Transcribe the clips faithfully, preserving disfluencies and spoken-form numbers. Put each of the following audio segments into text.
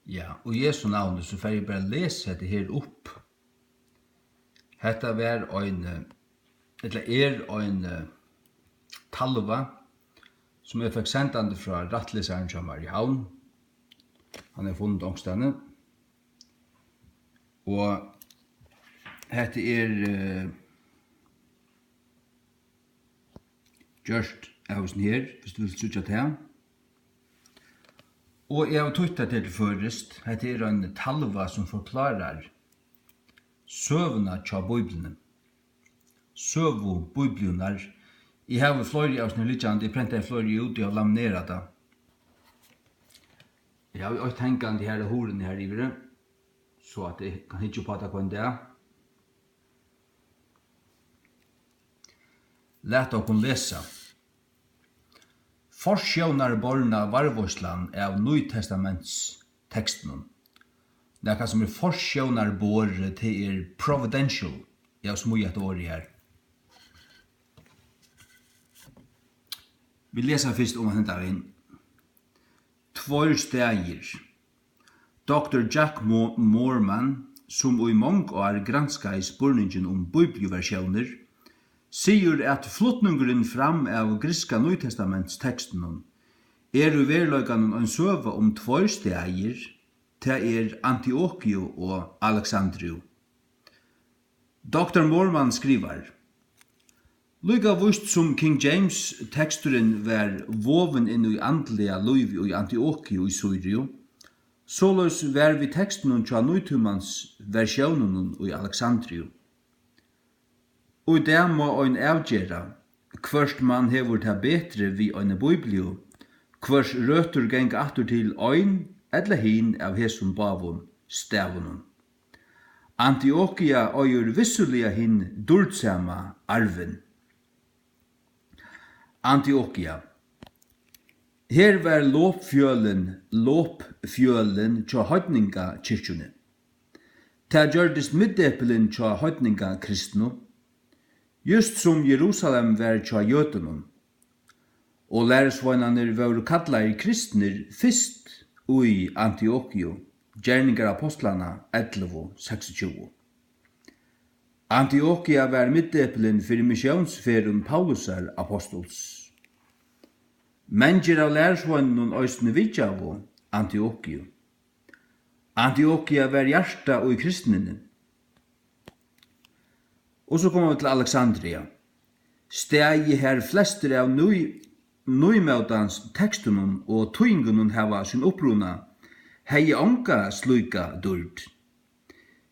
Ja, í Jesu navni, so fari eg bara at lesa hetta her upp. Hetta var ein, eh, ella er ein, eh, talva, sum eg fekk sendandi frá rættlesaran hjá mær í Havn. Hann er funnin onkustaðni. Og hetta er, eh, gjørt av hesum her, viss tú vilt síggja tað. Og eg havi týtt tað til føroyskt. Hetta er ein talva, sum forklárar søguna hjá Bíbliuni. Søgu Bíbliunnar. Eg havi fleiri av hesum liggjandi, eg prentaði fleiri út, eg havi laminerað tað. Eg havi eitt hangandi har á hurðini har yviri, so at eg kann hyggja upp á tað hvønn dag. Lat okkum lesa. Forsjónarborna varðveitslan av Nýtestamentstekstunum. Nakað sum er forsjónarborið, tað er providential. Eg havi smíðað hetta orðið har. Vit lesa fyrst um henda vegin. Tveir staðir. Doktor Jack Mo-, Moorman, sum í mong ár granskaði spurningin um bíbliuversjónir, sigur, at flutningurin fram av grikska Nýtestamentstekstunum er í veruleikanum ein søga um tveir staðir, tað er Antiokiu og Alexandriu. Doktor Moorman skrivar: Líka víst sum King James teksturin var vovin inn í andliga lívið í Antiokiu í Sýriu, soleiðis var við tekstunum hjá nútímans versjónunum í Alexandriu. Í dag má ein avgera, hvørt mann hevur tað betri við eini bíbliu, hvørs røtur ganga aftur til ein ella hin av hesum báðum stavunum. Antiokia eigur vissuliga hin dýrdsama arvin. Antiokia. Her var lopfjølin, lopfjølin hjá heidningakirkjuni. Tað gjørdist miðdepilin hjá heidningakristnu, júst sum Jerusalem var hjá jødunum. Og lærisveinarnir vóru kallaðir kristnir fyrst í Antiokiu, Gerningar Ápostlanna ellivu seksogtjúgu. Antiokia var miðdepilin fyri missiónsferðum Paulusar ápostuls. Mangir av lærisveinunum eisini vitjaðu Antiokiu. Antiokia var hjartað í kristnini. Og so koma vit til Alexandria. Staðið, har flestir av nú-, nýmótans tekstunum og týðingunum hava sín uppruna, hevði onga slíka dýrd.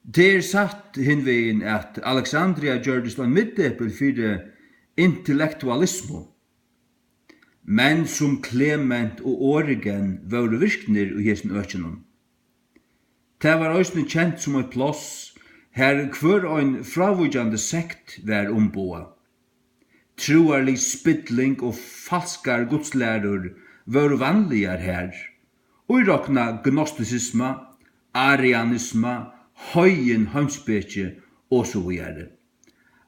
Tað er satt hinvegin, at Alexandria gjørdist ein miðdepil fyri intellektualismu. Menn sum Klement og Origen vóru virknir í hesum økinum. Tað var eisini kent sum eitt pláss, har hvør ein frávíkjandi sekt var umboðað. Trúarlig spilling og falskar gudslærur vóru vanligar har, íroknað gnostisisma, arianisma, heiðin heimspeki og so víðari.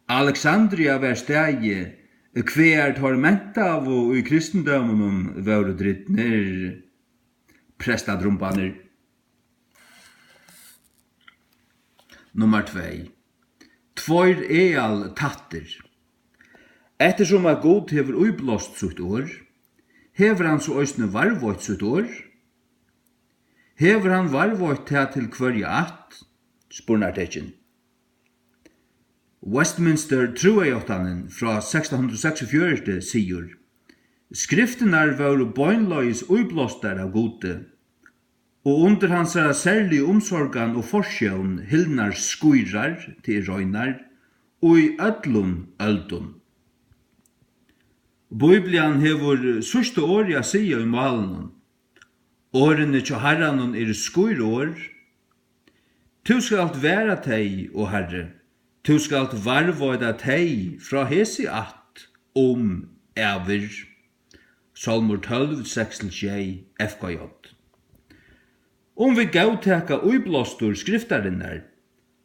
Alexandria var staðið, hvar teir mentaðu í kristindóminum vóru drýdnir. Prestadrumbarnir. Nummar tvey. Tveir eal-tættir. Eftirsum at Gud hevur íblást sítt orð, hevur hann so eisini varðveitt sítt orð? Hevur hann varðveitt tað til hvørja ætt? Spurnartekin. Westminster trúarjáttanin frá sekstan hundrað og seksogfjøruti sigur: Skriftirnar vóru beinleiðis íblástar av Gudi, og undir hansara serligu umsorgan og forsjón hildnar skýrar, tað er reinar, í øllum øldum. Bíblian hevur síðsta orðið at siga í málinum. Orðini hjá Harranum eru skýr orð. Tú skalt vara tey, o Harri, tú skalt varðveita tey frá hesi ætt um ævir. Sálmur tólv, seks til sjey, F K J. Um vit góðtaka íblástur skriftarinnar,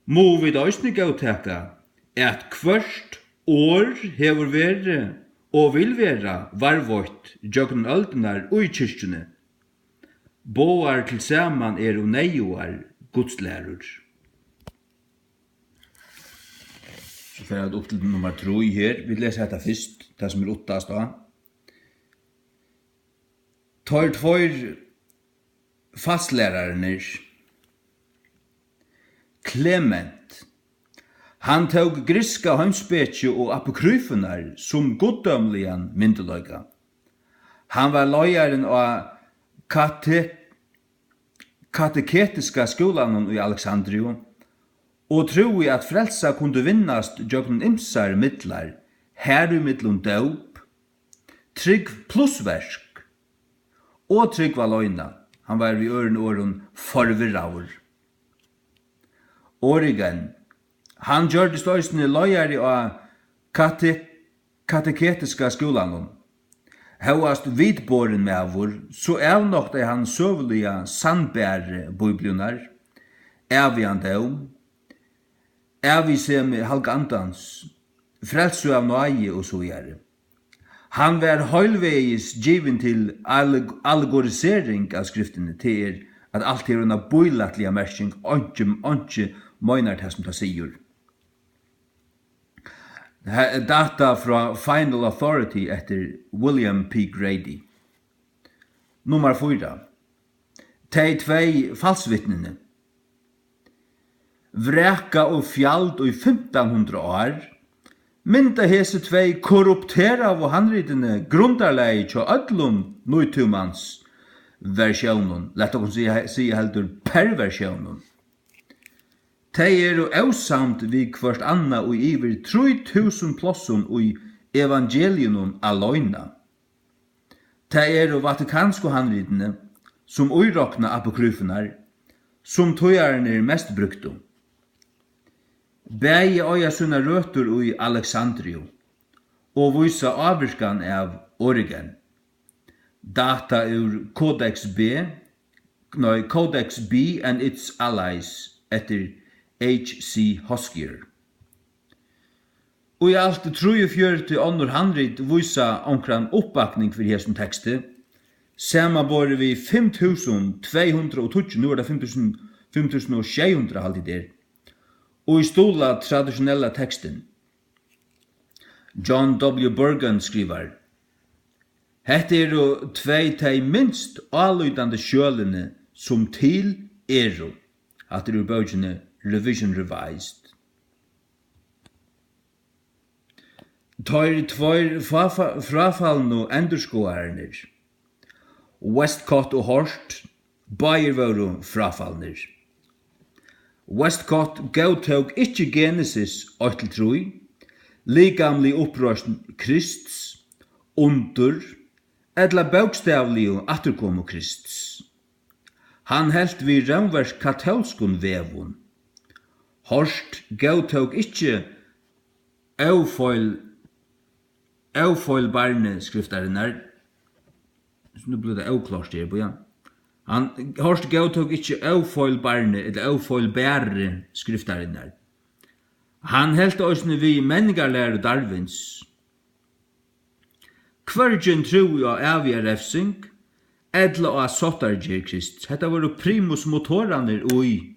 mugu vit eisini góðtaka, at hvørt orð hevur verið og vil vera varðveitt gjøgnum øldirnar í kirkjuni. Báðar tilsaman eru neyðugar gudslærur. So fara vit upp til nummar trý her. Vit lesa hetta fyrst, tað sum er uttast á. Teir tveir falslærararnir. Klement. Hann tók grikska heimspeki og apokryfurnar sum guddómligan myndugleika. Hann var leiðarin á kate-, kateketiska skúlanum í Alexandriu og trúði, at frelsa kundi vinnast gjøgnum ymsar midlar, har í millum dóp, trúgv pluss verk, og trúgv aleina. Hann var við øðrum orðum forvirraður. Origen. Hann gjørdist eisini leiðari á kate-, kateketiska skúlanum. Hóast vitborin maður, so avnoktaði hann søguliga sannbari Bíbliunnar, ævigan dóm, ævisemi Halga Andans, frelsu av náði og so víðari. Hann var heilvegis givin til alleg-, allegorisering av skriftini, tað er, at alt hevur eina bílætliga merking, einki, einki meinar tað, sum tað sigur. He-, data frá Final Authority eftir William P. Grady. Nummar fýra. Tey tvey falsvitnini. Vrakað og fjald í fimtan hundrað ár, mynda hesi tvey korrupteraðu handritini grundarlagið hjá øllum nútímans versjónum, lat okkum siga, siga heldur perversjónum. Tey eru ósamd við hvørt annað í yvir trý túsund plássum í evangeliunum aleina. Tað eru vatikansku handritini, sum írokna apokryfurnar, sum týðararnir mest brúktu. Bæði eiga sínar røtur í Alexandriu og vísa ávirkan av Origen. Data úr Codex B, nei, Codex B and its Allies eftir H C Hoskier. Í alt trýogfjøruti onnur handrit vísa onkran uppbakning fyri hesum teksti, samanborið við fimm túsund tvey hundrað og tíggju, nú er tað fimm túsund, fimm túsund og sjey hundrað, haldi eg tað er, og í stuðla traditionella tekstin. John W. Bergen skrivar: Hetta eru tvey tey minst álítandi skjølini, sum til eru. Hatta er úr bókini Revision Revised. Teir tveir fáfa-, fráfalnu endurskoðararnir, Westcott og Hort, báðir vóru fráfalnir. Westcott góðtók ikki Genesis eitt til trý, likamlig uppreisn Krists, undur, ella bókstavligu afturkomu Krists. Hann helt við rómversk-katólskum vegum. Hort góðtók ikki ófeil-, ófeilbarni skriftarinnar. Nú blívur tað óklárt her, bíða. Hann, Hort góðtók ikki ófeilbarni ella ófeilbari skriftarinnar. Hann helt eisini við menningarlæru Darwins. Hvørgin trúði á æviga revsing ella á sáttargerð Krists. Hetta vóru primus motorarnir í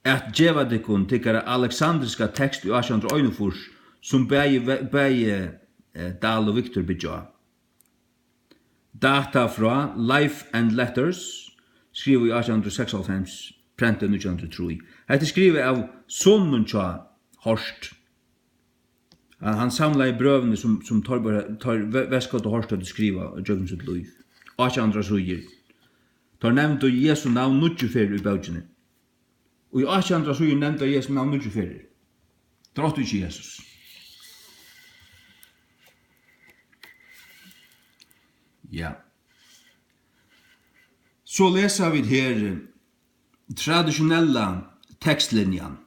at geva tykkum tykkara aleksandriska tekst í átjan hundrað og einogfýrs, sum bæði, bæði, eh, Dahl og Victor byggja á. Data frá Life and Letters, skrivað í átjan hundrað og seksoghálvfems, prentað í nítjan hundrað og trý. Hetta er skrivað av soninum hjá Hort. Hann, hann samlaði brøvini, sum, sum Torborg, Tor-, Ve-, Westcott og Hort høvdu skrivað gjøgnum sítt lív. Átjan hundrað síður. Teir nevndu Jesu navn níggju ferðir í bókini. Og í átjan hundrað síður nevndu teir Jesu navn níggju ferðir. Teir áttu ikki Jesus. Ja. So lesa vit her, eh, traditionella tekstlinjan.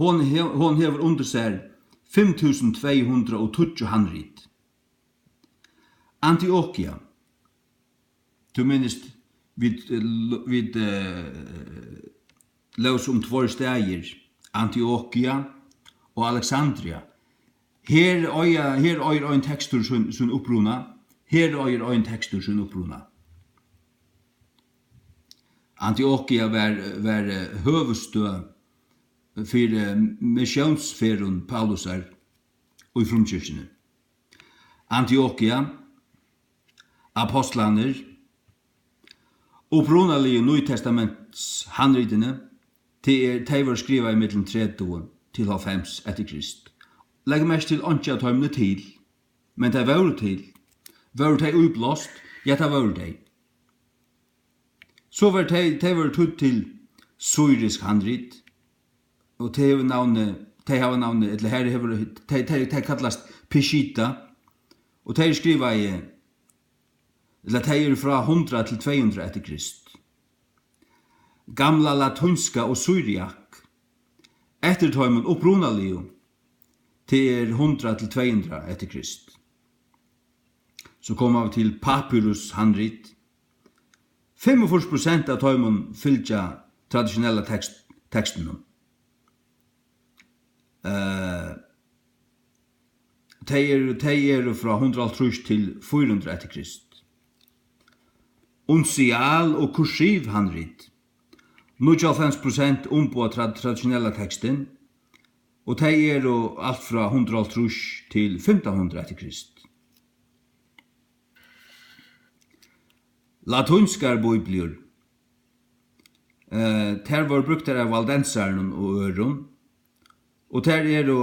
Hon he-, hon hevur undir sær fimm túsund tvey hundrað og tíggju handrit. Antiokia. Tú minnist, vit, eh, l-, vit, eh, lósu um tveir staðir, Antiokia og Alexandria. Her eiga, her eigur ein tekstur sín, sín uppruna. Her eigur ein tekstur sín uppruna. Antiokia var, var, eh, høvuðsstøð fyri, eh, missiónsferðum Paulusar í frumkirkjuni. Antiokia, Ápostlarnir, upprunaligu Nýtestamentshandritini, tey er, tey vóru skrivað ímillum tretivu til hálvfems eftir Krist. Legg merki til, einki av teimum er til, men tey vóru til. Vóru tey íblást? Ja, tað vóru tey. So var tey, tey vóru týdd til syrisk handrit, og tey hevur navnið, tey hava navnið, ella her hevur, tey, tey, tey kallast Peshitta, og tey eru skrivaði, ella tey eru frá hundrað til tvey hundrað eftir Krist. Gamla latínska og syriak, eftir teimum upprunaligu, tað er hundrað til tvey hundrað eftir Krist. So koma vit til papyrushandrit. Fimmogfýrs prosent av teimum fylgja traditionella tekst-, tekstinum. Eh, tey eru, tey eru frá hundrað og hálvtrýss til fýra hundrað eftir Krist. Unsial og kursiv handrit. Níggjuoghálvfems prosent umboða tra-, traditionella tekstin, og tey eru alt frá hundrað og hálvtrýss til fimtan hundrað eftir Krist. Latínskar bíbliur, eh, tær vóru brúktar av valdensarunum og øðrum, og tær eru,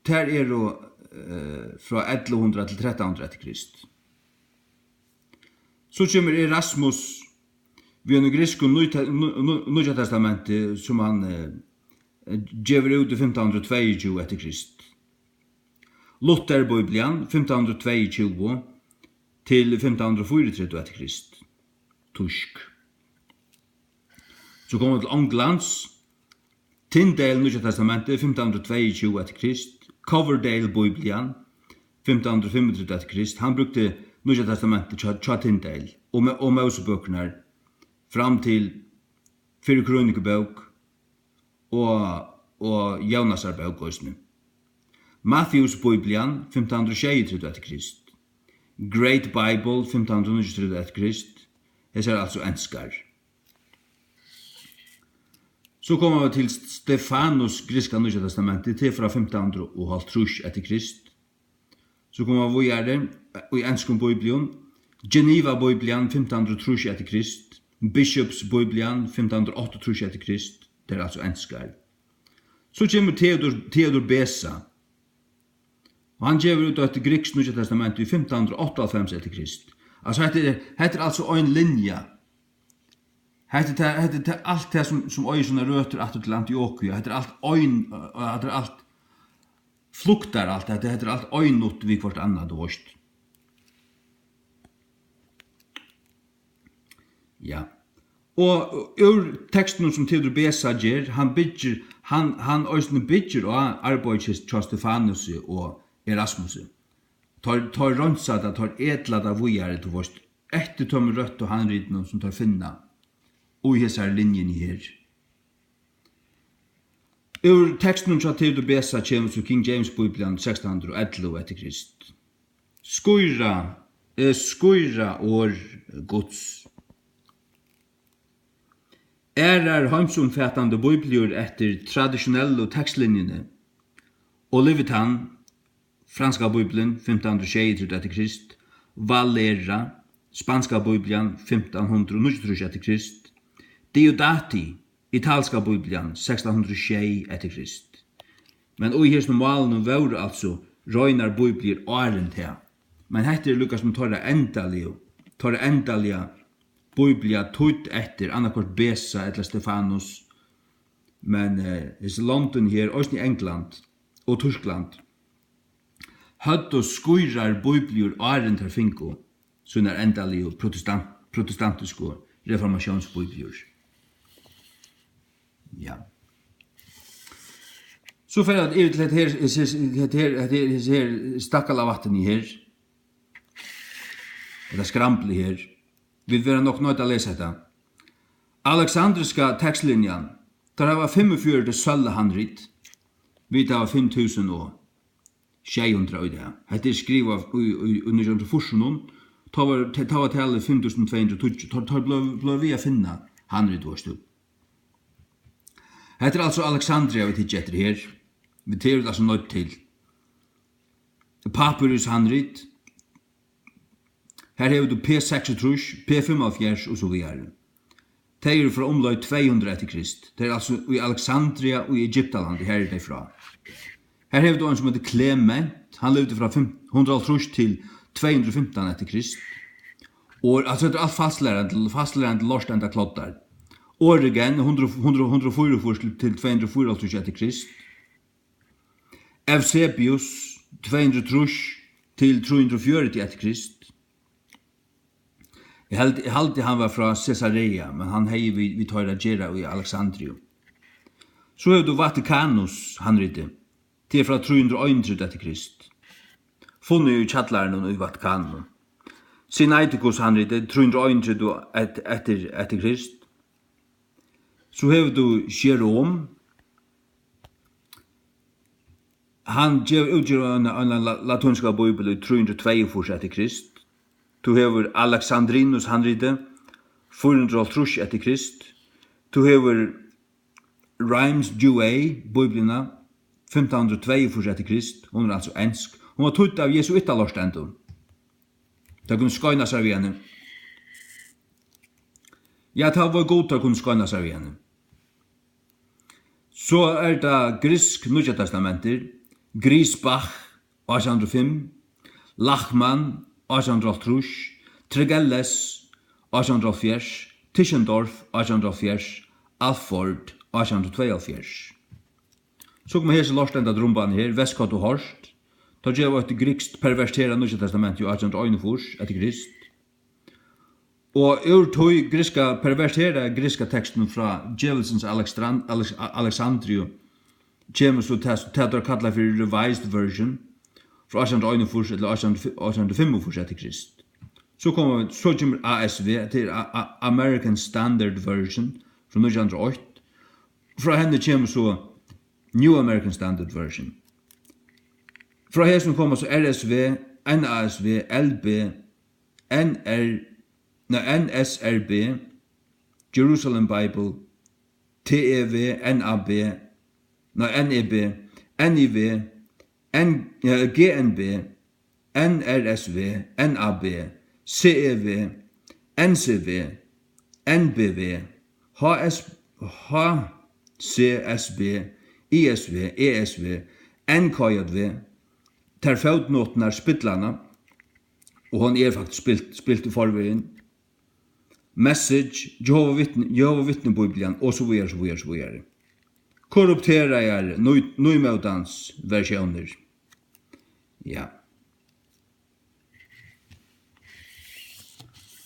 tær eru, eh, frá ellivu hundrað til trettan hundrað eftir Krist. So kemur Erasmus við einum grikskum nýta-, nú-, nú-, Nýggja Testamenti, sum hann, eh, gevur út í fimtan hundrað og tveyogtjúgu eftir Krist. Lutherbíblian, fimtan hundrað og tveyogtjúgu til fimtan hundrað og fýraogtretivu eftir Krist. Týsk. So koma vit til Onglands. Tyndale, Nýggja Testamentið, fimtan hundrað og tveyogtjúgu eftir Krist. Coverdale, Bíblian, fimtan hundrað og fimmogtretivu eftir Krist. Hann brúkti Nýggja Testamentið hjá, hjá Tyndale og Me-, og Mósebøkurnar fram til Fyrru Krónikubók og, og Jónasar bók eisini. Matthews Bíblian, fimtan hundrað og sjeyogtretivu eftir Krist. Great Bible, fimtan hundrað og níggjuogtretivu eftir Krist. Hesar eru altso enskar. So koma vit til Stefanus, grikska Nýggja Testamentið, tað er frá fimtan hundrað og hálvtrýss eftir Krist. So koma vit víðari, í enskum bíblium. Geneva Bíblian, fimtan hundrað og trýss eftir Krist. Bishops Bíblian, fimtan hundrað og áttaogtrýss eftir Krist. Tað er altso enskar. So kemur Theodor, Theodor Beza. Og hann gevur út eitt grikskt Nýggja Testamenti í fimtan hundrað og áttaoghálvfems eftir Krist. Altso, hetta er, hetta er altso ein linja. Hetta er tað, hetta er tað, alt tað sum, sum eigur sínar røtur aftur til Antiokia. Hetta er alt ein, hetta er alt, fluktar alt, hetta, hetta er alt einut við hvørt annað, tú veist. Ja. Og úr tekstunum sum Theodor Beza ger, hann byggir, hann, hann eisini byggir á arbeiðið hjá Stefanusi og Erasmusi. Teir, teir reinsa tað, teir etla tað víðari, tú veist, eftir teimum røttu handritunum, sum teir finna í hesari linjuni her. Úr tekstinum hjá Theodor Beza kemur so King James Bíblian, sekstan hundrað og ellivu eftir Krist. Skíra, eh, skíra orð Guds. Aðrar heimsumfatandi bíbliur eftir traditionellu tekstlinjuni, og Levitan, franska Bíblian, fimtan hundrað og sjeyogtretivu eftir Krist, Valera, spanska Bíblian, fimtan hundrað og níggjuogtrýss eftir Krist, Diodati, italska Bíblian, sekstan hundrað og sjey eftir Krist. Men í hesum málunum vóru altso reinar bíbliur áðrenn tað. Men hetta er líka sum teirra endaligu, teirra endaliga bíblia, týdd eftir annaðhvørt Beza ella Stefanus. Men, eh, hesi londini her, eisini England og Týskland, høvdu skírar bíbliur, áðrenn teir fingu sínar endaligu protestant-, protestantisku reformatiónsbíbliur. Ja. So fer at yvir til hetta her, hetta her, hetta her, hetta her stakkalavatnið her. Hetta skramblið her. Vit verða nokk noydd at lesa hetta. Alexandriska tekstlinjan, teir hava fimmogfjøruti søllehandrit, vit hava fimm túsund og sjey hundrað í dag. Hetta er skrivað í, í, í nítjan hundrað og fýrsunum. Tá var, tá var talið fimm túsund tvey hundrað og tíggju. Teir, teir blíva, blíva við at finna Handrit, veitst tú. Hetta er altso Alexandria, vit hyggja eftir her. Vit eru altso noydd til. Papyrus handrit. Har hevur tú P seksogtrýss, P fimmoghálvfjerðs og so víðari. Tey eru frá umleið tvey hundrað eftir Krist. Tey eru altso í Alexandria í Egyptalandi, har eru tey frá. Har hevur tú ein, sum eitur Klement. Hann livdi frá fim-, hundrað og hálvtrýss til tvey hundrað og fimtan eftir Krist. Og, altso, hetta er alt falsklærandi, falsklærandi lort, enda kloddar. Origen, hundrað, hundrað, hundrað og fýraogfýrs til, til tvey hundrað og fýraoghálvtrýss eftir Krist. Eusebius, tvey hundrað og trýss til trý hundrað og fjøruti eftir Krist. Eg held, eg haldi, hann var frá Caesarea, men hann hevði við, við teir at gera í Alexandriu. So hevur tú Vatikanus handritið. Tað er frá trý hundrað og einogtretivu eftir Krist. Funnið í kjallaranum í Vatikaninum. Sinaiticus handritið, trý hundrað og einogtretivu et-, eftir, eftir Krist. So hevur tú Jerome. Hann gevur, útgevur eina, eina la-, latínska bíbel í trý hundrað og tveyogfýrs eftir Krist. Tú hevur Alexandrinus handritið, fýra hundrað og hálvtrýss eftir Krist. Tú hevur Reims Jouet bíbliuna, fimtan hundrað og tveyogfýrs eftir Krist. Hon er altso ensk. Hon var týdd av jesuittalortendum. Tey kunnu skeina sær við henni. Ja, tað var Gud, tey kunnu skeina sær við henni. So er tað griksk Nýggja Testamentir, Griesbach, átjan hundrað og fimm, Lachmann, átjan hundrað og hálvtrýss, Tregelles, átjan hundrað og hálvfjerðs, Tischendorf, átjan hundrað og hálvfjerðs, Alford, átjan hundrað og tveyoghálvfjerðs. So koma hesi lortendadrumbarnir her, Westcott og Hort. Teir geva eitt grikskt perverterað Nýggja Testament í átjan hundrað og einogfýrs eftir Krist. Og úr tí grikska, perverteraða grikska tekstinum frá djevulsins Alexandran-, Alex-, Alexandriu kemur so tað, tað teir kalla fyri Revised Version frá átjan hundrað og einogfýrs ella átjan hundrað og fimmogfýrs eftir Krist. So koma vit, so kemur A S V, tað er A-, A-, American Standard Version frá nítjan hundrað og eitt. Frá henni kemur so New American Standard Version. Frá hesum koma so R S V, N A S V, L B, N R, nei, N S R B, Jerusalem Bible, T E V, N A B, nei, N E B, N I V, N, eh, G N B, N R S V, N A B, C E V, N C V, N B V, H S, H C S B, I S V, E S V, N K J V, tær fótnotirnar spilla hana, og hon er faktiskt spilt, spilt í forvegin. Message, Jehova Vitni, Jehova Vitni Bíblian, og so víðari, so víðari, so víðari. Korrupteraðar, nú-, nýmótans versjónir. Ja.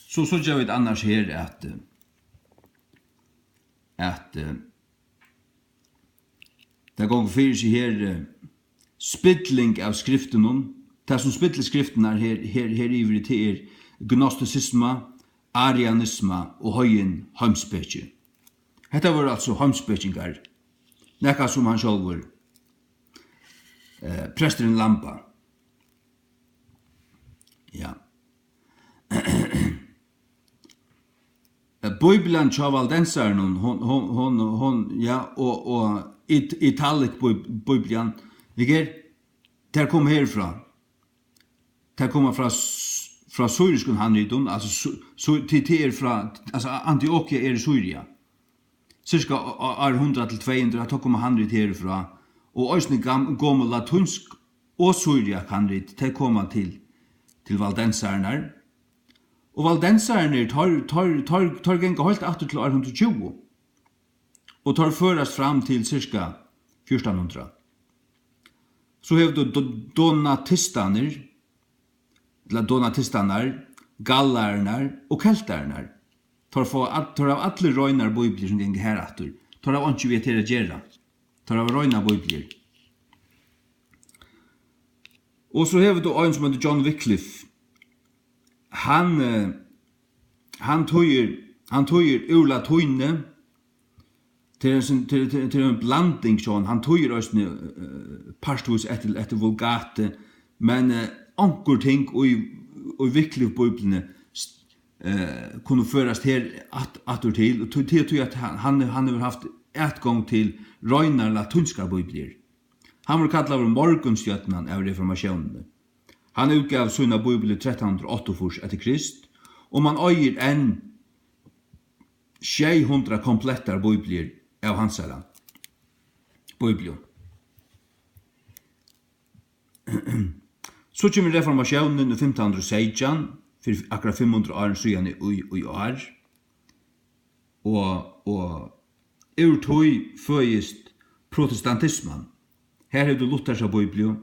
So síggja vit annars her, at, at, eh, tað gongur fyri seg her, eh, spilling av skriftunum. Tað, sum spillir skriftirnar her, her, her yvir, tað er gnostisisma, arianisma og heiðin heimspeki. Hetta vóru altso heimspekingar, nakað sum hann sjálvur, eh, presturin Lamba. Ja. Eh, Bíblian hjá valdensarunum, hon, hon, hon, hon, ja, og, og it-, italic bí-, Bíblian, ikki? Tær koma herfrá. Tær koma frá s-, frá syriskum handritum, altso, Sy-, Sy-, tí, tí er frá, altso, Antiokia er í Syria. Cirka á, á, ár hundrað til tvey hundrað, tá koma handrit herfrá, og eisini gam-, gomul latínsk og syriak handrit, tey koma til, til valdensararnar. Og valdensararnir, teir, teir, teir, teir ganga heilt aftur til ár hundrað og tjúgu, og teir førast fram til cirka fjúrtan hundrað. So hevur tú do-, donatistarnir, ella donatistarnar, gallararnar og keltararnar. Teir fáa all-, teir hava allir reinar bíbliur sum ganga har aftur. Teir hava einki við hetta at gera. Teir hava reinar bíbliur. Og so hevur tú ein sum eitur John Wycliffe. Hann, eh, hann týðir, hann týðir úr latíni. Tað er ein sin-, tað er, tað er, tað er ein blanding hjá honum. Hann týðir eisini, eh, partvís eftir, eftir Vulgatu, men, eh, onkur ting í, í Wycliffe-bíbliuni st-, eh, kunnu førast her at-, aftur til, og tí, tí, tí at hann, hann, hann hevur havt atgongd til reinar latínskar bíbliur. Hann verður kallaður morgunstjørnan av reformatiónini. Hann útgav sína bíbel í trettan hundrað og áttaogfýrs eftir Krist, og mann eigur enn sjey hundrað komplettar bíbliur av hansara bíblium. So kemur reformatiónin í fimtan hundrað og seytjan, fyri akkurát fimm hundrað árum síðani í, í ár, og, og úr tí føðist protestantisman. Her hevur tú Luthersa bíbliu,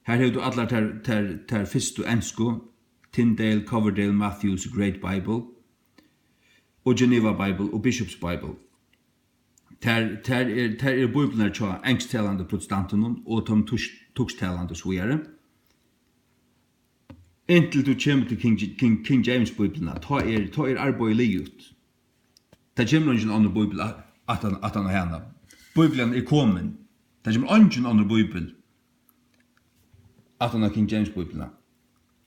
her hevur tú allar tær, tær, tær fyrstu ensku, Tyndale, Coverdale, Matthews, Great Bible, og Geneva Bible og Bishop's Bible. Tær, tær er, tær eru bíbliurnar hjá ensktalandi protestantunum og teimum týsk-, týsktalandi og so víðari. Inntil tú kemur til King, King, King James bíbliuna, tá er, tá er arbeiðið liðugt. Tað kemur eingin onnur bíbel a-, aftan, aftan á hana. Bíblian er komin. Tað kemur eingin onnur bíbel aftan á King James bíbliuna.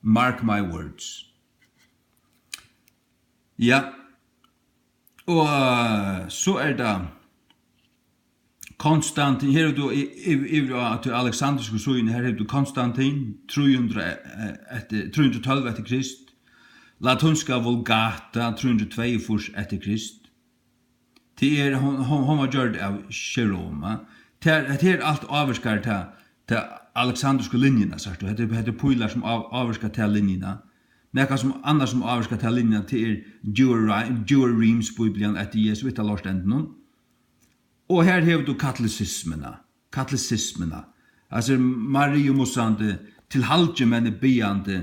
Mark my words. Ja. Og, eh, so er tað Konstantin, her hevur tú y-, y-, yvir á tí aleksandrisku síðuni, her hevur tú Konstantin, trý hundrað, eh, eftir, trý hundrað og tólv eftir Krist, latínska Vulgata, trý hundrað og tveyogfýrs eftir Krist. Tað er, hon, hon, hon var gjørd av Jeroma. Tað, hetta her alt ávirkar ta, ta aleksandrisku linjuna, sært tú. Hetta er, hetta er pílar sum á-, ávirka ta linjuna. Nakað sum annað sum ávirkar ta linjuna, tað er Jehoiakims Bíblian eftir Jesuitalortendinum. Og her hevur tú katolicismuna, katolicismuna. Altso Mariu mussandi, til halgimenni biðjandi,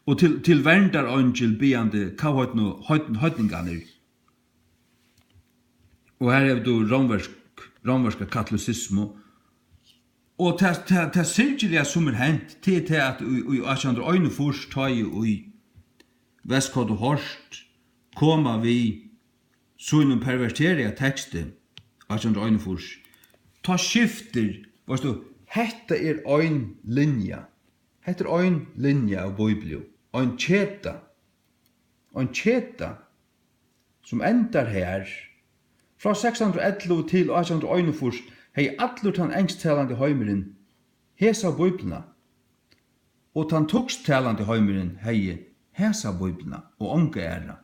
og til, til verndar eingil biðjandi, kavheidnu, heidn-, heidningarnir. Og her hevur tú rómversk, rómverska katolisismu. Og tað, tað, tað syrgiliga, sum er hent, tað er tað, at í, í átjan hundrað og einogfýrs, tá ið í Westcott og Hort koma við sínum perverteraða teksti, átjan hundrað og einogfýrs, tá skiftir, veitst tú, hetta er ein linja. Hetta er ein linja av Bíbliu, ein keta, ein keta, sum endar har. Frá seks hundrað og ellivu til átjan hundrað og einogfýrs hevði allur tann ensktalandi heimurin hesa Bíbliuna, og tann týsktalandi heimurin hevði hesa Bíbliuna og onga aðra.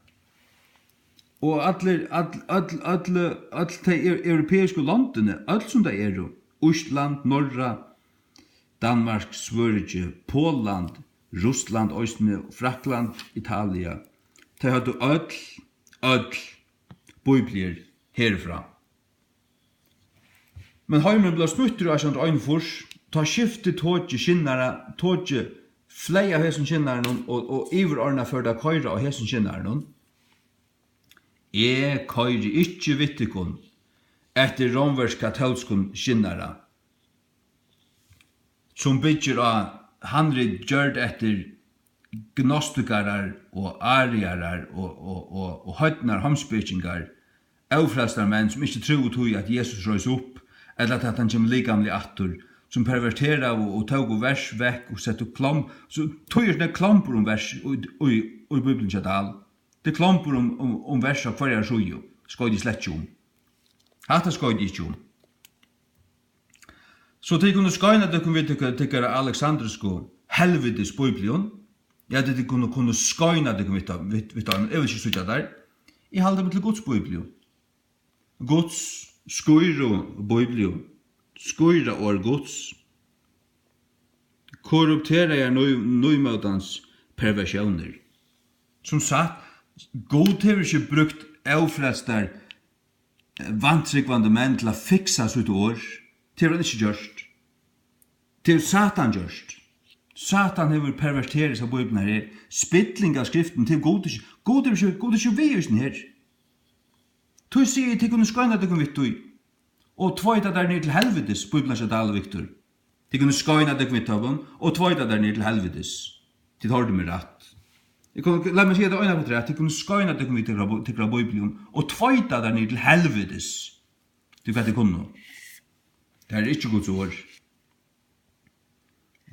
Og allir, øll, øll, øll, øll tey eu-, europeisku londini, øll sum tey eru, Ísland, Norra, Danmark, Svøríki, Pólland, Russland eisini, Frakland, Italia, tey høvdu øll, øll bíbliur herfrá. Men heimurin bleiv snýttur í átjan hundrað og einogfýrs, tá skifti tokið skinnara, tokið fleyg av hesum skinnaranum og, og yvirorðnað førdi at koyra á hesum skinnaranum. Eg koyri ikki við tykkum eftir rómversk-katólskum skinnara, sum byggir á handrit gjørd eftir gnostikarar og ariarar og, og, og, og heidnar heimspekingar, ófrelstar menn, sum ikki trúðu tí, at Jesus reis upp, ella at hann kemur likamliga aftur, sum perverteraðu og tóku vers vekk og settu klom-, so, tí er tað klombur um vers í, í, í Bíbliuni hjá Dahl. Tað er klombur um, um, um vers á hvørjari síðu. Skoyt eg slett ikki um. Hatta skoyt eg ikki um. So tit kunnu skeina tykkum við tykkara, tykkara aleksandrisku helvitis bíblium. Ja, tit kunnu, kunnu skeina tykkum við tað, við, við tað, eg vil ikki síggja tær. Eg haldi meg til Guds bíbliu. Guds skíru bíbliu. Skíra orð Guds. Korrupteraðar nú-, númótans perversiónir. Sum sagt, Gud hevur ikki brúkt ófrelstar vantrúgvandi menn til at fiksa sítt orð. Tað hevur hann ikki gjørt. Tað hevur Satan gjørt. Satan hevur perverterað hesa bíbliuna her. Spilling av skriftum, tað hevur Gud ikki, Gud hevur ikki, Gud er ikki við í hesum her. Tí sigi eg, tit kunnu skeina tykkum við tí. Og tveita tær niður til helvitis, Bíblian hjá Dahl og Victor. Tit kunnu skeina tykkum við teimum og tveita tær niður til helvitis. Tit hoyrdu meg rætt. Eg kom, lat meg siga tað eina ferð afturat, tit kunnu skeina tykkum við tykkara, tykkara bíblium og tveita tær niður til helvitis. Tí hvat tit kunnu. Tað er ikki Guds orð.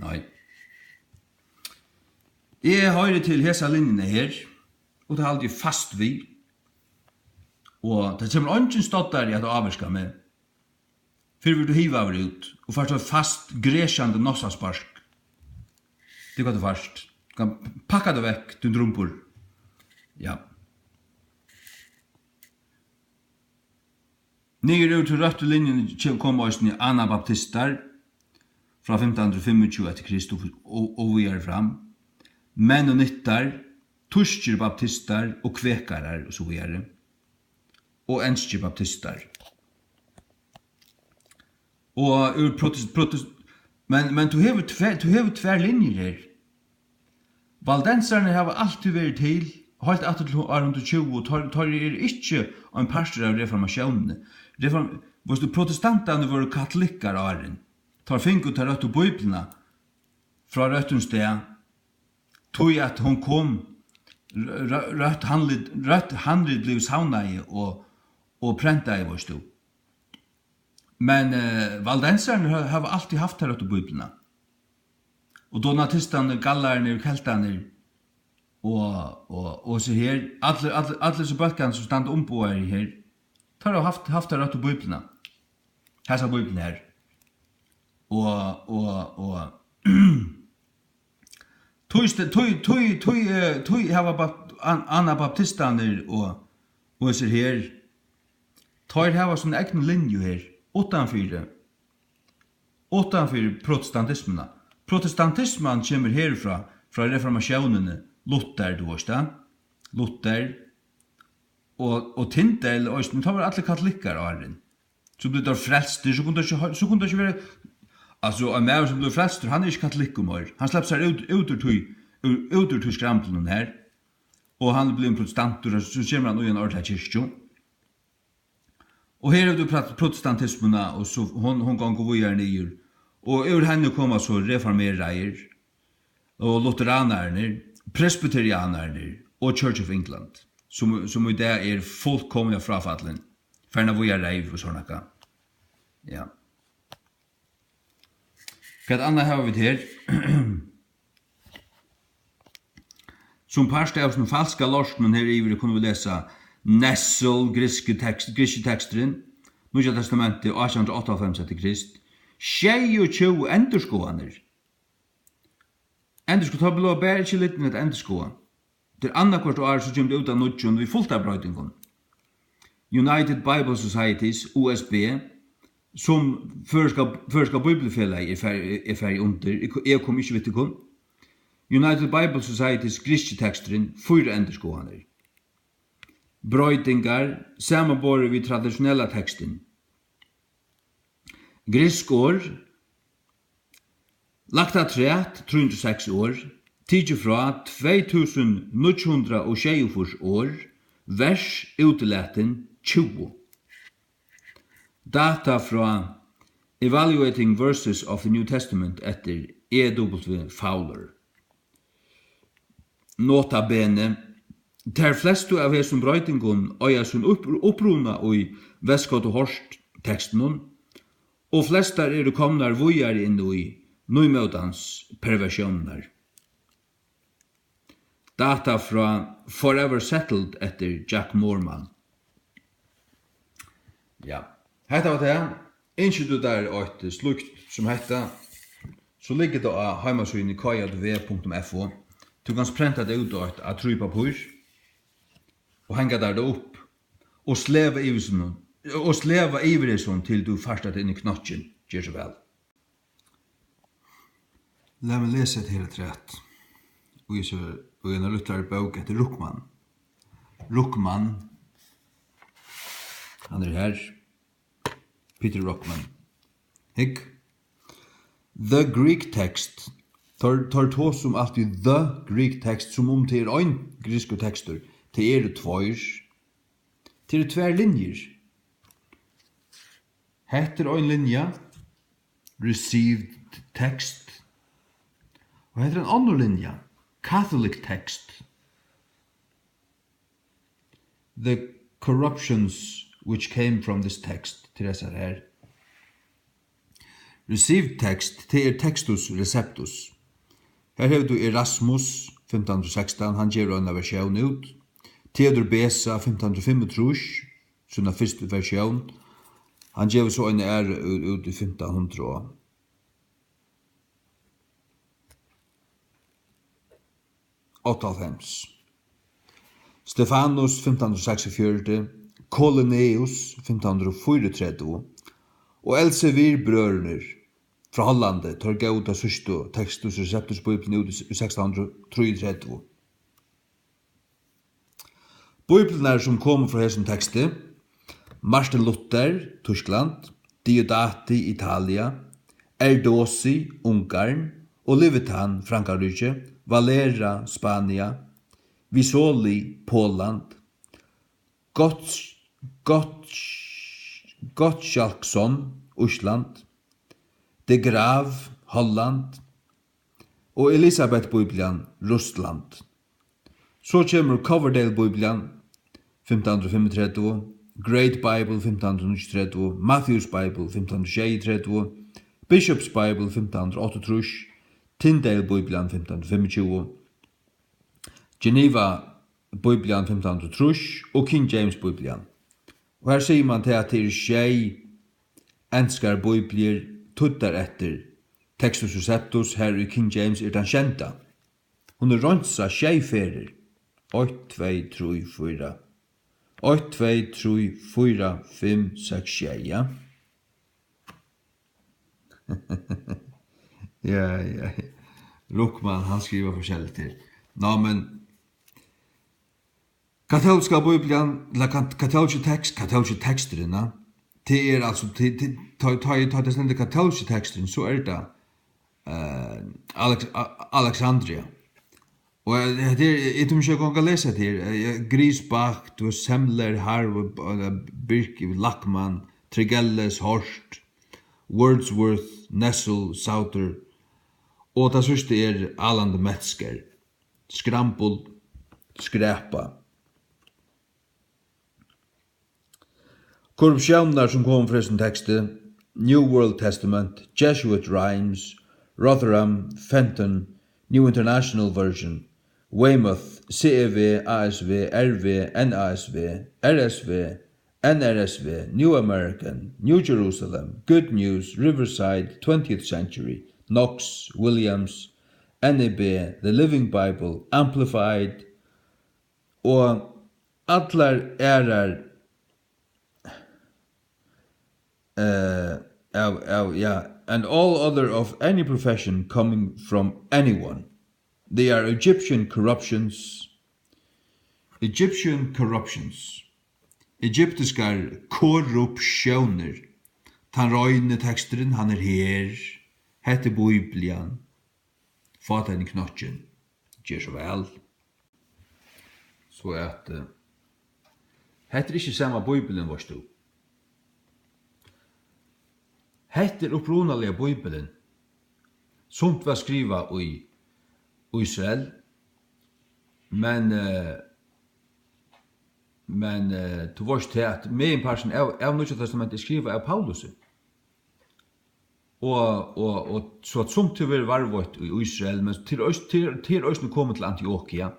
Nei. Eg hoyri til hesa linjuna her. Og tað haldi eg fast við. Og tað kemur eingin stoddari at ávirka meg. Fyrr verður tú hivaður út og fært eitt fast, gresjandi nossaspark. Tað er hvat tú fært. Tú kann pakka tað vekk, tú drumbur. Ja. Niður úr tí røttu linjuni kem-, koma eisini anabaptistar frá fimtan hundrað og fimmogtjúgu eftir Krist og, og, og víðari fram. Mennonittar, týskir baptistar og kvekarar og so víðari. Og enskir baptistar. Og úr protest-, protest-, men, men tú hevur tvær, tú hevur tvær linjur her. Valdensarnir hava altíð verið til, heilt aftur til ár hundrað og tjúgu, og teir, teir eru ikki ein partur av reformatiónini. Reform-, veitst tú, protestantarnir vóru katolikkar áðrenn. Teir fingu ta røttu Bíbliuna frá røttum stað, tí at hon kom, rø-, rø-, røtt handlit, røtt handrit blivu savnaði og, og prentaði, veitst tú. Men, eh, valdensarnir ha-, hava altíð havt ta røttu Bíbliuna. Og donatistarnir, gallarnir, keltarnir og, og, og so her, allir, allir, allir so bólkarnir sum standa umboðaðir her, teir hava havt, havt ta røttu Bíbliuna. Hasa Bíbliuna her. Og, og, og, tí st-, tí, tí, tí, eh, tí hava bap-, an-, anabaptistarnir og, og hesir her, teir hava sína egnu linju her, uttanfyri, uttanfyri protestantismuna. Protestantisman kemur herfrá, frá reformatiónini, Luther, tú veitst tað, Luther, og, og Tyndale eisini, tá vóru allir katolikkar áðrenn. So blivu teir frelstir, so kunnu teir ikki, so kunnu teir ikki vera, altso, ein maður sum blívur frelstur, hann er ikki katolikkur meir. Hann sleppur sær út, út úr tí, út, út úr tí skramblinum her. Og hann er blivin protestantur, og so kemur hann í eina ordiliga kirkju. Og her hevur tú prot-, protestantismuna, og so hon, hon gongur víðari niður. Og úr henni koma so reformeraðir, og lutheranarnir, presbyterianarnir og Church of England, sum, sum í dag er fullkomiliga fráfallin, farin at víga reyv og sovorðið nakað. Ja. Hvat annað hava vit her? Sum part av hesum falska lortinum her yviri kunnu vit lesa Nessel, griski tekst-, griski teksturin, Nýggja Testamentið, átjan hundrað og áttaoghálvfems eftir Krist, sjeyogtjúgu endurskoðanir. Endurskoða, teir blíva bara ikki lidnir at endurskoða. Tað er annaðhvørt ár, so kemur tað út av nýggjum við fult av broytingum. United Bible Societies, U S B, sum Føroyska, Føroyska Bíbliufelagið er far-, er farið undir, eg ko-, eg kom ikki við tykkum. United Bible Societies, gríski teksturin, fýra endurskoðanir. Broytingar, samanborið við traditionella tekstin. Grisk orð, lagt afturat, trý hundrað og seks orð, tikið frá, tvey túsund níggju hundrað og sjeyogfýrs orð, vers útilatin, tjúgu. Data frá Evaluating Verses of the New Testament eftir E W Fowler. Nota bene, tær flestu av hesum broytingum eiga sín upp-, uppruna í Westcott og Hort tekstunum, og flestar eru komnar víðari inn í nýmótans perversiónirnar. Data frá Forever Settled eftir Jack Moorman. Ja, hetta var tað. Ynskir tú tær eitt slíkt sum hetta, so liggur tað á heimasíðuni K J V punktum F O. Tú kanst prenta tað út á eitt A trý pappír og hanga tær tað upp og sleva yvir sum, og sleva yvir hesum til tú fært tað inn í knokkin. Ger so væl. Lat meg lesa hetta her afturat. Og eg so, og ein lítlan bók eftir Ruckmann. Ruckmann. Hann er her. Peter Ruckmann. Hygg. The Greek Text. Teir, teir tosa um altíð The Greek Text, sum um tað er ein grikskur tekstur. Tað eru tveir. Tað eru tvær linjur. Hetta er ein linja, received text, og hetta er ein onnur linja, Catholic text. The corruptions which came from this text, til hesar her. Received text, tað er Textus Receptus. Her hevur tú Erasmus, fimtan hundrað og sekstan, hann gevur eina versjón út. Theodor Beza, fimtan hundrað og fimmogtrýss, sína fyrstu versjón. Hann gevur so eina aðra út, út í fimtan hundrað og áttaoghálvfems. Stefanus, fimtan hundrað og seksogfjøruti, Kolinæus, fimtan hundrað og fýraogtretivu, og Elsevier-brøðurnir frá Hollandi, teir góvu ta síðstu Textus Receptus Bíbliuna út í, í sekstan hundrað og trýogtretivu. Bíbliurnar, sum komu frá hesum teksti, Martin Luther, Týskland, Diodati, Italia, Erdosi, Ungarn, og Levitan, Frankaríki, Valera, Spania, Visoli, Poland, Gott-, Gott-, Gottschalkson, Ísland, de Graaf, Holland, og Elisabeth-bíblian, Russland. So kemur Coverdale-bíblian, fimtan hundrað og fimmogtretivu, Great Bible, fimtan hundrað og níggjuogtretivu, Matthews Bible, fimtan hundrað og sjeyogtretivu, Bishop's Bible, fimtan hundrað og áttaogtrýss, Tyndale-bíblian, fimtan hundrað og fimmogtjúgu, Geneva-bíblian, fimtan hundrað og trýss, og King James-bíblian. Og her sigur mann tað, at tað eru sjey enskar bíbliur týddar eftir Textus Receptus, har í King James er tann sjeynda. Hon er reinsað sjey ferðir. Eitt, tvey, trý, fýra. Eitt, tvey, trý, fýra, fimm, seks, sjey, ja. Ja, ja. Ruckmann, hann skrivar forskelligt her. Ná, men katólska Bíblian, ella kat-, katólski tekst, katólski teksturin, ja. Tað er altso, tað, tað, tá, tá, tá tað stendur katólski teksturin, so er tað, eh, Alex-, A-, Alexandria. Og, eh, hetta er, eg tími ikki at ganga at lesa hetta her. Eh, eh, Griesbach, tú veist, Semler, Harv, eh, Birk, Lachmann, Tregelles, Hort, Wordsworth, Nessel, Sauter. Og tað síðsta er Alan de Metzger. Scramble, skrapa. Korruptiónirnar, sum komu frá hesum teksti, New World Testament, Jesuit Rhymes, Rotherham, Fenton, New International Version, Weymouth, C E V, A S V, R V, N A S V, R S V, N R S V, New American, New Jerusalem, Good News, Riverside, Twentieth Century, Knox, Williams, N E B, The Living Bible, Amplified, og allar aðrar, eh, av, av, ja, and all other of any profession coming from anyone. They are Egyptian corruptions. Egyptian corruptions. Egyptiskar korruptiónir. Tann reini teksturin, hann er her. Hetta er Bíblian. Fá tær inn í knøttin. Ger so væl. So at, eh, hetta er ikki sama Bíbilin, veitst tú. Hetta er upprunaliga Bíbilin. Sumt var skrivað í Ísrael, men, eh, men, eh, tú veitst tað, at meginparturin av, av Nýggja Testamenti er skrivað av Paulusi. Og, og, og so at sumt hevur verið varðveitt í Ísrael, men til eis-, til, til eisini komið til Antiokia.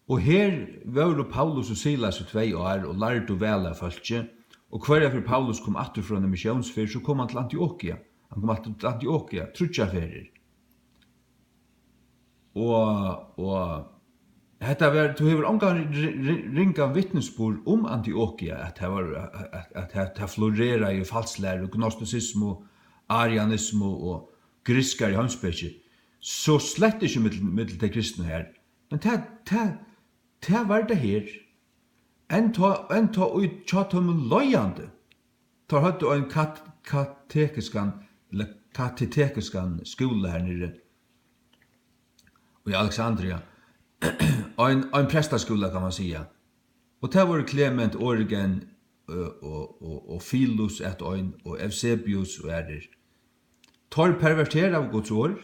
Og her vóru Paulus og Silas í tvey ár og lærdu væl av fólki, og hvørja ferð Paulus kom aftur frá eini missiónsferð, so kom hann til Antiokia. Hann kom aftur til Antiokia tríggjar ferðir. Og, og hetta var, tú hevur ongan ri-, ri-, ringan vitnisburð um Antiokia, at tað var, at, at, at tað, tað floreraði falsklæru, gnostisismu, arianismu og grikskari heimspeki. So slett ikki millum, millum tey kristnu har. Men tað, tað, tað var tað her. Enntá, enntá í hjá teimum leiðandi. Teir høvdu ein kat-, katekiskan, ella katetekiskan skúla har niðri í Alexandria. Ein, ein prestaskúla, kann man siga. Og tað vóru Klement, Origen, ø, og, og, og Philus æt ein, og Eusebius og aðrir. Teir perverteraðu Guds orð.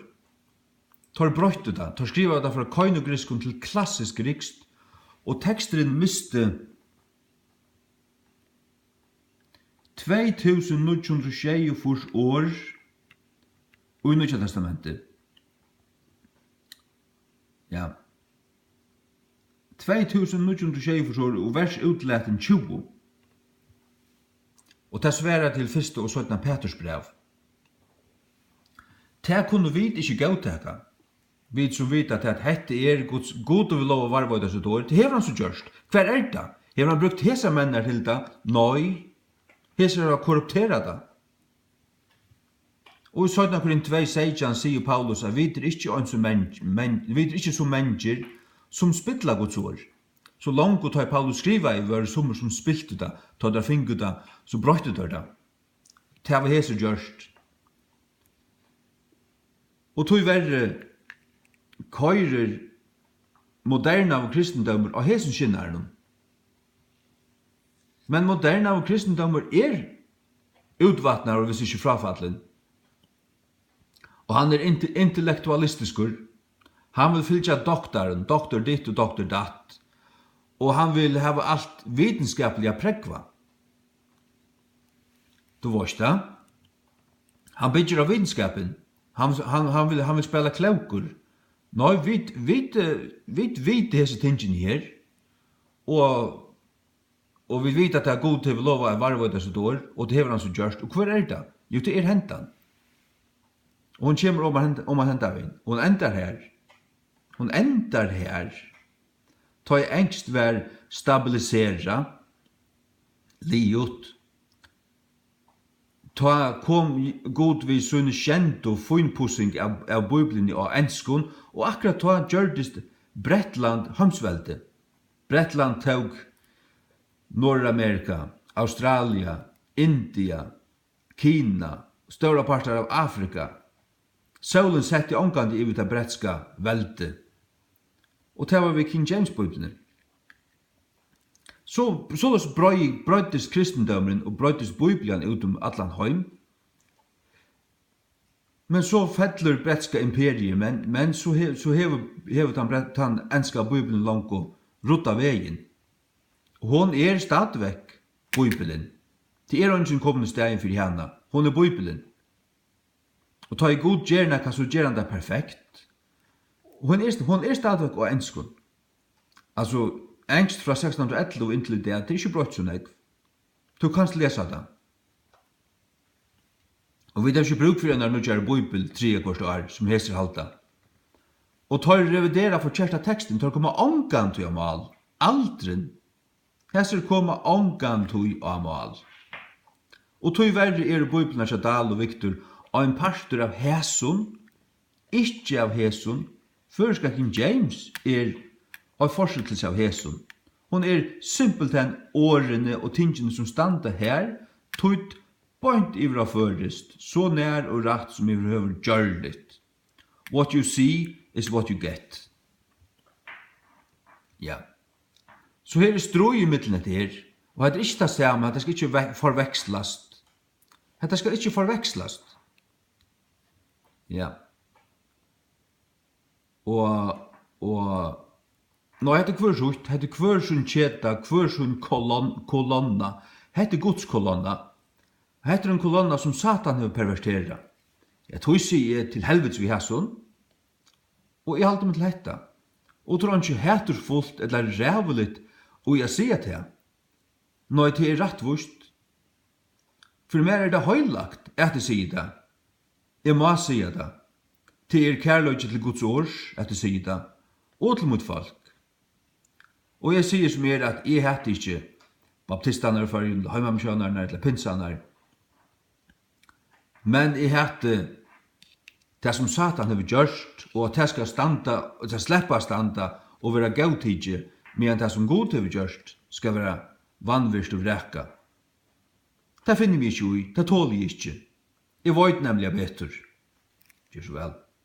Teir broyttu tað. Teir skrivaðu tað frá keinogrikskum til klassiskt grikskt, og teksturin misti tvey túsund níggju hundrað og sjeyogfýrs orð í Nýggja Testamenti. Ja. tvey túsund níggju hundrað og sjeyogfýrs orð og vers útlatin tjúgu. Og tað svarar til fyrsta og seinna Pæturs bræv. Tað kunnu vit ikki góðtaka. Vit sum vita, at hetta er Guds, Gud hevur lov at varðveita sítt orð, tað hevur hann so gjørt. Hvar er tað? Hevur hann brúkt hesar menninar til tað? Nei. Hesir hava korrupterað tað. Og í seinna Korint tvey seytjan sigur Paulus, at vit eru ikki eins og menn, menn, vit eru ikki so mangir, sum spilla Guds orð. So longu tá ið Paulus skrivaði, vóru summir, sum spiltu tað, tá teir fingu tað, so broyttu teir tað. Tað hava hesir gjørt. Og tíverri koyrir modernaður kristindómur á hesum skinnaranum. Men modernaður kristindómur er útvatnaður, hvis ikki fráfallin. Og hann er inte-, intellektualistiskur. Hann vil fylgja doktarin, doktor ditt og doktor datt. Og hann vil hava alt vitskapliga prógvað. Tú veist tað. Hann byggir á vitskapin. Hann, hann, hann vil, hann vil spæla klókur. Nei, vit, vit, eh, vit vita hesi tingini her. Og, og vit vita, at Gud hevur lovað at varðveita sítt orð, og tað hevur hann so gjørt. Og hvør er tað? Jú, tað er hendan. Og hon kemur oman henda, oman henda vegin. Og hon endar her. Hon endar her. Tá ið enskt var stabiliserað, liðugt, tá kom Gud við síni sjeyndu fínpussing av, av Bíbliuni á enskum, og akkurát tá gjørdist Bretland heimsveldi. Bretland tók Norðuramerika, Australia, India, Kina, stórar partar av Afrika. Sólin setti ongantíð yvir tað bretska veldið. Og tað var við King James Bíbliuni. So, soleiðis brei-, breiddist kristindómurin og breiddist Bíblian út um allan heim. Men so fellur bretska imperiið, men, men so he-, so hevur, hevur tann bre-, tann enska Bíblian longu ruddað vegin. Og hon er stadigvæk Bíblian. Tað er eingin komin í staðin fyri hana. Hon er Bíblian. Og tá ið Gud ger nakað, so ger hann tað perfekt. Og hon er, hon er stadigvæk á enskum. Altso, enskt frá sekstan hundrað og ellivu og inntil í dag, tað er ikki broytt so nógv. Tú kanst lesa tað. Og vit hava ikki brúk fyri einari nýggjari bíbel triðja hvørt ár, sum hesir halda. Og teir revidera forkerta tekstin, teir koma ongantíð á mál. Aldrin. Hesir koma ongantíð á mál. Og tíverri eru bíblarnar hjá Dahl og Victor ein partur av hesum, ikki av hesum. Føroyska King James er eitt forstillilsi av hesum. Hon er simpelthen orðini og tingini, sum standa har, týdd beint yvir á føroyskt, so nær og rætt sum yvirhøvur gjørligt. What you see is what you get. Ja. So her er stríð ímillum hetta her, og hetta er ikki tað sama, hetta skal ikki ve-, forvekslast. Hetta skal ikki forvekslast. Ja. Og, og, nei, hetta er hvør sítt, hetta er hvør sín keta, hvør sín kolon-, kolonna. Hetta er Guds kolonna. Hetta er ein kolonna, sum Satan hevur perverterað. Ja, tí sigi eg til helvitis við hasum, og eg haldi meg til hetta. Og tað er einki haturfult ella ræðuligt í at siga tað. Nei, tað er rættvíst. Fyri mær er tað heilagt, at eg sigi tað. Eg má siga tað. Tað er kærleiki til Guds orðs, at eg sigi tað, og til mítt fólk. Og eg sigi sum er, at eg hati ikki baptistarnar í Føroyum, ella heimamissiónarnar, ella pinsarnar. Men eg hati tað, sum Satan hevur gjørt, og at tað skal standa, og tað sleppa at standa og vera góðtikið, meðan tað, sum Gud hevur gjørt, skal vera vanvirt og vrakað. Tað finni eg meg ikki í, tað toli eg ikki. Eg veit nemliga betur. Ger so væl.